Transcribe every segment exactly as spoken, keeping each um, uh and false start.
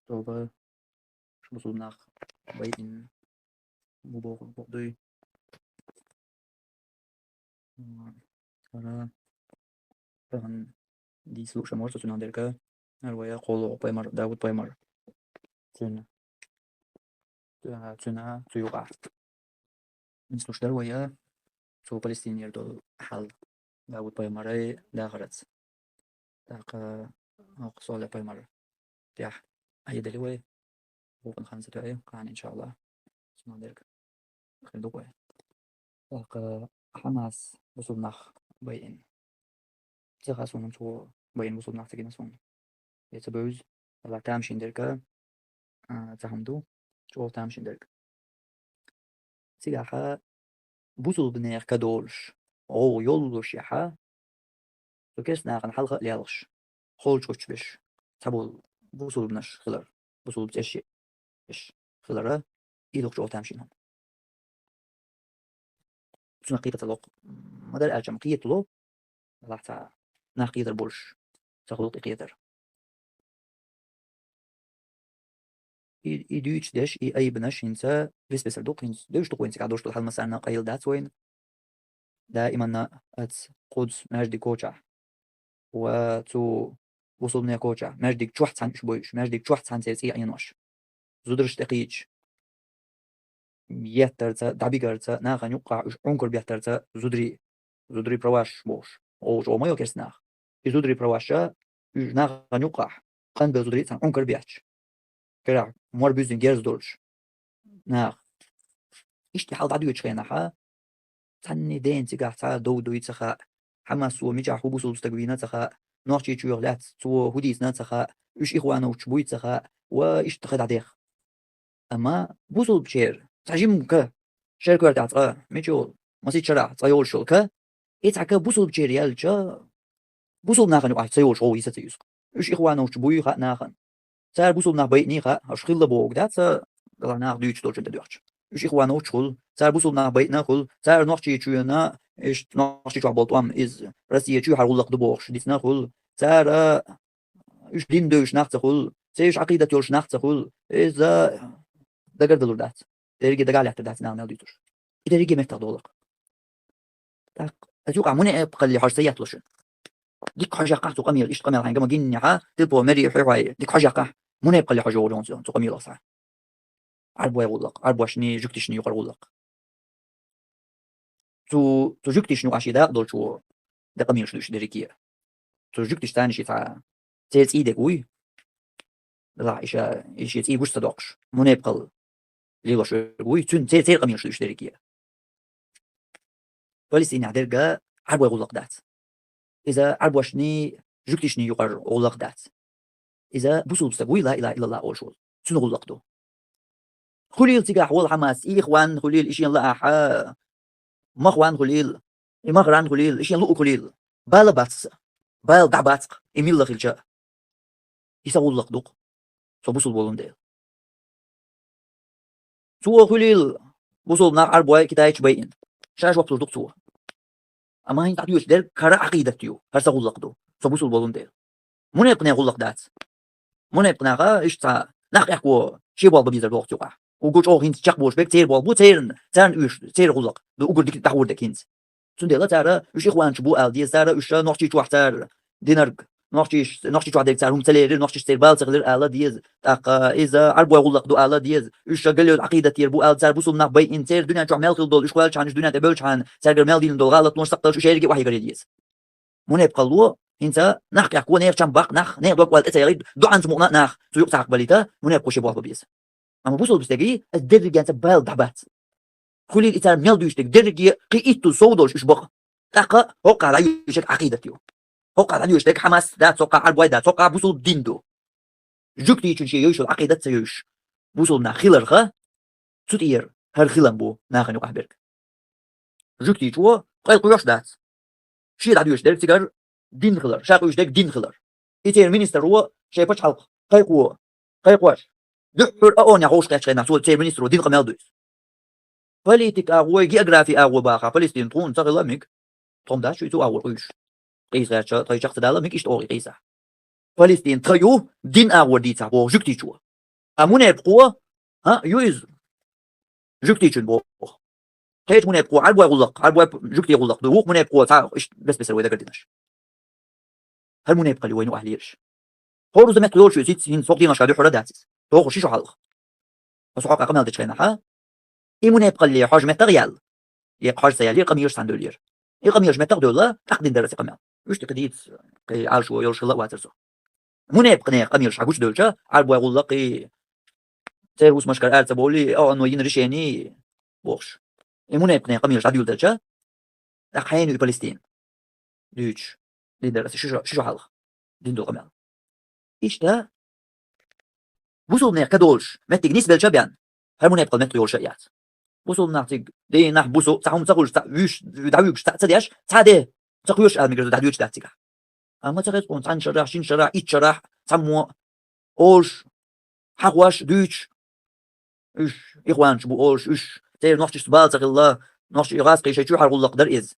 Тоба, бусулба нах байин бу боху боху дуй. М, хара, тахан дийс луша морса цунан дерга, арвая холо паймар, Давуд паймар. Цуна. Цуна, цуна, цуюга. Ин слушдар вая, цу Палестинер дол хал. Давуд паймарай дахарац. Так, ох, соля паймар. Тях, айдали вай. Бухын хан сатуай, кан, иншалла. Цунан дерга. Хилдук вай. Так, Хамас бусулба нах байин. Цеха сунум цу байин бусулба нах цегина сун. Эца бөз, ала тамшин дерга, а, цахамду, чо тамшин дерга. Цигаха бусулба нех кадолш, о, йоллуш яха, цу керс нахан халха лялгш, холч хоч беш, цабул бусулба наш хилар, бусулба цеши иш хилара, идук чо тамшин. Цуна кхийтаталох, мадар ачам кхийтало, лахта, нах кхийтар бурш, ца хулук и кхийтар. И, и дюйч деш, и айбнаш хинца, веспесар дук хинц, деш дук винцик, а дош тул халмасарна къайыл дац вайн. Да иманна ац Къудс мажди коча. Ва цу бусулбне коча. Маждик чухцан иш бойш, маждик чухцан цец и айнош. Зудрш текич. Еттарца, дабигарца, нахан юкъа уш ункур беттарца, зудри, зудри праваш бош. О, о, моё керс нах. И зудри праваша, уш нахан юкъа, къан бел зудри цан ункур бетч. Кера, мор бюзин герз дурш. Нах. Ишти хал дадуч хенаха. Цанни ден цигах ца дов дуй цаха. Хамас цо мича ху бусулб стаг вина цаха. Нохчи чуйох ляц цо худисна цаха. Уш ихвановч буй цаха. Ва ишт хада дех. Ама бусулб чер. Ца жимка. Шер кварта цаха. Мичо. Масичара. Ца йолшулка. И цака бусулб чер ялча. Бусулб нахан юкъа ца йолш гъов иса ца юск. Уш ихвановч буй ха нахан. Цар бусулб нах байни ха, аш хилла бог да, ца гала нах дюйч долчун да дюхч. Уш ихвановч хул, цар бусулб нах байна хул, цар нохчи чуяна, иш нохчи чух болтуам из Россия чуй хар гуллак ду бохш, дисна хул, цар, а, уш дин дойш нах ца хул, цеш акъидат йолш нах ца хул, из, а, дагар далур дац. Дерги дагар лятта дац нах нал дюйцуш. И дерги меттах долак. Так, а юкъа муне эп къалли хаж саят лушин. Дик хажакъа цу къамил, ишт къамил ханга ма гинни ха, тилпо мери хай хай, дик хажакъа. Муне эп къалли хаж орон цу, цу къамил аса. Арбой гуллак, арбошни, жуктишни юкъар гуллак. Цу, цу жуктишни аши да долчу, да къамил шуш дерики. Цу жуктиш тани ши ца, цец идек уй. Ла иша, иша ци гуш садокш. Муне эп къал. Лилош уй, цун цер, цер къамил шуш дерики. Палестина дерга арбой гуллак дац. Иза арбошни, жуктишни юкъар гуллак дац. Иза бусулб стаг уй ла илагьа иллаллагь олшул. Цун гуллак ду. Хулил цигахь вол Хамас, и ихван хулил, ишин ла аха, махван хулил, и махран хулил, ишин лу хулил. Бала бац, бал да бацк, и милла хилча. Иса гуллак дук. Со бусулб болун дел. Цо хулил, бусулб нах арбой китайч байин. Шаш вапсур дук цо. Ама хин так юш дер кара акъидат ю, хар са гуллак ду. Со бусулб болун дел. Мунепкъне гуллак дац. Мунепкънаха иш ца нах экво, ши бол бизар дохтюга. Угу чо хин чак бош бек цер бол бу церн, церн уш, цер гуллак. Ду угур дик дахур дек хинц. Цундела цара уш ихванч бу ал диез, цара уш нохчи чух цар динарг, нохчи, нохчи чух дек цар хум целери, нохчи цер бал цегълер ала диез. Така иза арбой гуллак ду ала диез. Уш галёд акъидат ер бу ал цар бусулб нах байин цер дуня чух мел хил дол, уш хвал чан, уш дуня те бёл чан, цар гар мел дин дол галат нуш сактал уш эрги вахи гари диез. Мунепкъ лу, хинца нах кяхку, нер чам бакъ нах, нер док вал эцели, дуанц муъна нах, цу юкъ цакъ балита, мунепкъ ши бохба биз. Ама бусулб стеги, аз дерриген ца бал дабац. Хулил ицар мел дуйштег, дерриги къи итту сов долш уш бакъ. Така, хокъа ла юшек акъидат ю. Хокъа ла юштег Хамас да, цокъа арбой да, цокъа бусулб дин ду. Жук дийчун ши юйшул акъидат ца юйш. Бусулб нах хиларха, цу тиер, хар хилан бу, нахани къахберг. Жук дийчу, къай къуйош дац. Ши да дуйш дер цигар дин хилар, ша къуйш дег дин хилар. И цер министр уо, шей пачхалкъ, къай къуо, къай къуаш. Дуьххьур а он я хош къяч хена, цо цер министр уо дин къамел дуйс. Политик агъой, географи агъой баха, Палестин тхун ца хила миг. Тхом дач, цу агъор къуйш. Къийс гъяча, тхай чакъ ца дала миг ишт огъи къийса. Палестин тха ю, дин агӀор дийцахь боху жуьгтичо. А мунепакъо, а, ю иза, жуьгтичун боху. Кхечу мунепакъо Ӏарбой гӀуллакх, Ӏарбой жуьгти гӀуллакх ду, вукху мунепакъо цхьа иштта бес-бесара вай дагардинарш. ХӀара мунепакъалли вайна юкъахь лелаш. ХӀора руза меттах йолуш иза, хӀинца согӀа дийнашкахь дуьххьара дац иза. Тохуш ши шо хьалха. Аса хьокъехь къамел дечу хенахь, и мунепакъалле хьожа меттах а яьлла. И хьожа ца яьллера, къамелаш цхьаьна девллера. И къамелаш меттах а девлла, тӀаккха дина дара аса къамел. Уьш тӀе кхидийца, кхин Ӏалашо йолуш хилла а вацара со. Мунепакъ нехан къамелаш хьагучудевлча, Ӏарбой гӀуллакх и, церан хӀусамашкара ара ца бовлий, оно йина решени, бохуш. И мунепакъ нехан къамелаш дӀадуьйладелча, тӀаккха хьенан ю и Палестин дуьйцуш, дина дара аса ши шо, ши шо хьалха дина долу къамел. Иштта, бусулба нехан ка долуш, меттиг нисбелча а бен, хӀара мунепакъалла меттах йолуш а яц. Бусулба нах цига, дийнахь, бусу, цхьа хӀума ца хуьлуш, цхьа вуьш, дӀавуьгуш, цхьа ца деш, цхьа де, ца кхоьруш ала мегар ду, дӀадоьдуш дац цигахь. Амма ца хеза хьуна цхьана шарахь, шина шарахь, итт шарахь, цхьаммо олуш, хьахош, дуьйцуш, уьш ихванчаш бу олуш, уьш церан нохчашца бала ца хилла, нохчий гӀазкхий шайн чоьхьара гӀуллакх дара иза.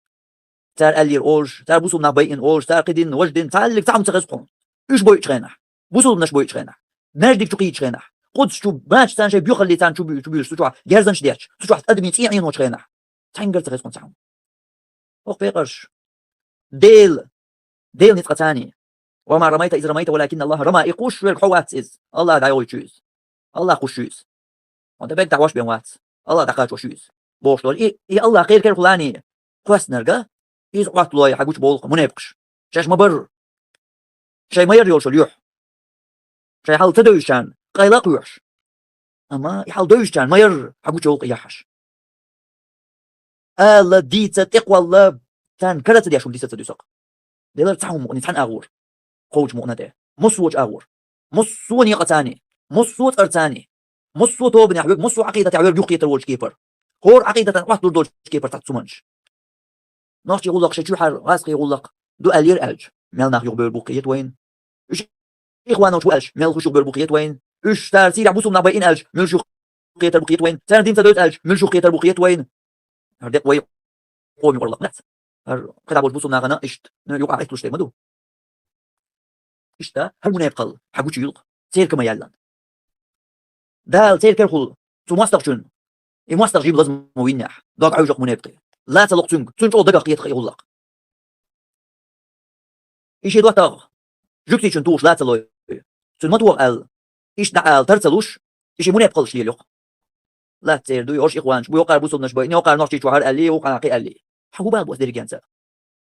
Цара аьллера олуш, цара бусулба нах байина олуш, цара кхидина, важа дина, цхьаьллиг цхьа хӀума ца хеза хьуна. Уьш бойчу хенахь, бусулбанаш бойчу хенахь, маьждиг чу кхийчу хенахь, Къудс чу, бача царна шайн боьхалле царна чу бу-, чу буьйлуш, цу чохь герзанаш детташ, цу чохь адамийн цӀий Ӏеночу хенахь. Цхьаьнгара ца хеза хьуна цхьа хӀума. ХӀокху пекъарш Дела, Дела ницкъ царний. «وما رميت إذ رميت ولكن الله رمى». И кхуьссуш верг хьо вац иза. АллахӀа дӀайохуьйту иза. АллахӀа кхуьссуш ю иза. Хьуна тӀе берг дӀахьош бен вац. АллахӀа дӀакхачош ю иза. Бохуш долу. И, и АллахӀ кхел-кхелхула кхоьссинарг, иза Ӏотталой хьагучу боху мунепакъаш. Шаьш ма-барра. Шайн ма-ярра йолуш йолу юьхь. Шайн хьал ца девзачарна къайла а кхоьхьуш. Амма и хьал девзачарна ма-ярра хьагучу йолу яххьаш. Ала дийца, тӀекхолла, царна кара ца деш хӀума диса ца дуьсу-кх. Делара цхьа хӀума мукъане, цхьана агӀор. Кхочу мукъана тӀе. Массочу агӀор. Массо а некъаца царний. Массо а цӀарца царний. Массо а тобанехь верг, массо а Ӏакъидатехь верг юхакхетар волчу кепара. ХӀора Ӏакъидатан охьатур долчу кепара цхьацца хӀуманаш. Нохчий гӀуллакх шайн чоьхьара гӀазкхий гӀуллакх ду аьллера аьлча, мел нах юхабевр бу кхета вайна. Уьш ихваночу бу аьлча, мел хуш юхабевр бу кхета вайна. Уьш цара Сирехь бусулба нах байина аьлча, муьлш юхакхетар бу кхета вайна. Царна дин ца доьду аьлча, муьлш юхакхетар бу кхета вайна. ХӀара декъа вай къоман юкъара лакхадац. ХӀара кхидӀа болчу бусулба нахана иштта, ну, юкъахь Ӏитталуш дерг ма ду. Иштта, хӀара мунепакъалла хьагучуйилла-кх, церка ма яьллан. Дала церкархула цу мостагӀчун, и мостагӀа жима лазам ма виннехь, дог Ӏуьйжу-кх мунепакъе. Ла ца ло-кх цуьнга, цуьнан чӀогӀа дагах кхета-кх и гӀуллакх. И шен доттагӀа жуьгтичун тухуш ла ца лой, цуьнан ма тоха аьлла, иштта дӀаала тар ца луш, и шен мунепакъаллаш лелайо-кх. Лаьтта церан дуй, ош ихванчаш бу, йоккхара бусулбанаш бай, йоккхара нохчий чохь хӀара аьллий, вукхана кхин аьллий. Хьан хӀун бала бу аса дерриге а?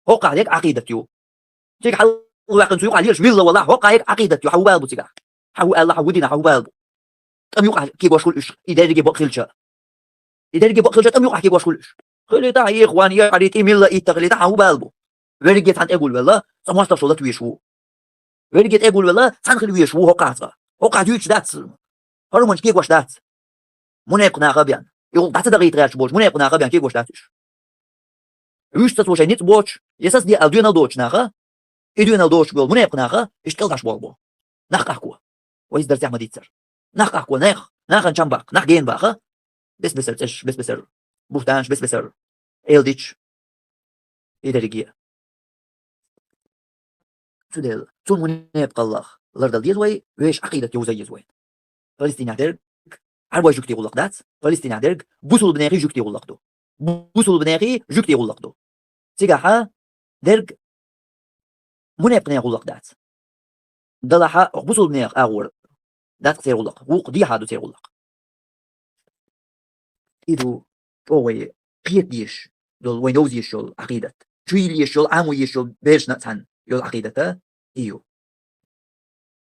ХӀокхахь дерг Ӏакъидат ю. Цига хьалаваьккхина цу юкъахь лелаш вилла валахь, хӀокхахь дерг Ӏакъидат ю, хьан хӀун бала бу цигахь? Хьан хӀун аьлла, хьан хӀун дина, хьан хӀун бала бу? ТӀам юкъахь кегош хуьлу уьш, и дерриге бакъ хилча. И дерриге бакъ хилча, тӀам юкъахь кегош хуьлу уьш. Хилийта хьан ихван, я хьарий, тӀе милла итта хилийта, хьан хӀун бала бу? Верриге цхьаьна тӀегулвелла, цкъа мостагӀчо лата везаш ву. Верриге тӀегулвелла, цхьаьна хила везаш ву хӀокхахь цкъа. ХӀокхахь дуьйцуш дац. ХӀара хӀуманаш кегош дац. Мунепакъ наха а бен. И гӀуллакх дӀа ца дахийта гӀерташ болчу мунепакъ наха а бен кегош дац уьш. Вуьшта цо шайн ницкъ боцуш, я сацаде ала доьналла доцучу наха, и доьналла доцуш болу мунепакъ наха, иштта кӀелдӀаш болу бо. Нах къахко. Вай иза дарсехь ма-дийццара. Нах къахко, нах, нахана чам баккха, нах гена баха. Бес-бесара цӀераш, бес-бесара буьхтанаш, бес-бесара эладиташ. И дерриге. Цундела, цу мунепакъаллах лардала деза вай, вешан Ӏакъидат йовза еза вай. Палестинехь дерг Ӏарбой жуьгтийн гӀуллакх дац, Палестинехь дерг бусулбанехий жуьгтийн гӀуллакх ду. Бусулбанехий жуьгтийн гӀуллакх ду. Цигахьа дерг мунепакъ нехан гӀуллакх дац. Далахьа бусулбанех агӀор дац церан гӀуллакх, вукху дехьа ду церан гӀуллакх. И ду чӀогӀа вай кхета дезаш долу, вайн йовза езаш йолу Ӏакъидат. Чу йилла езаш йолу, Ӏамо езаш йолу берашна а цхьаьна йолу Ӏакъидата и ю.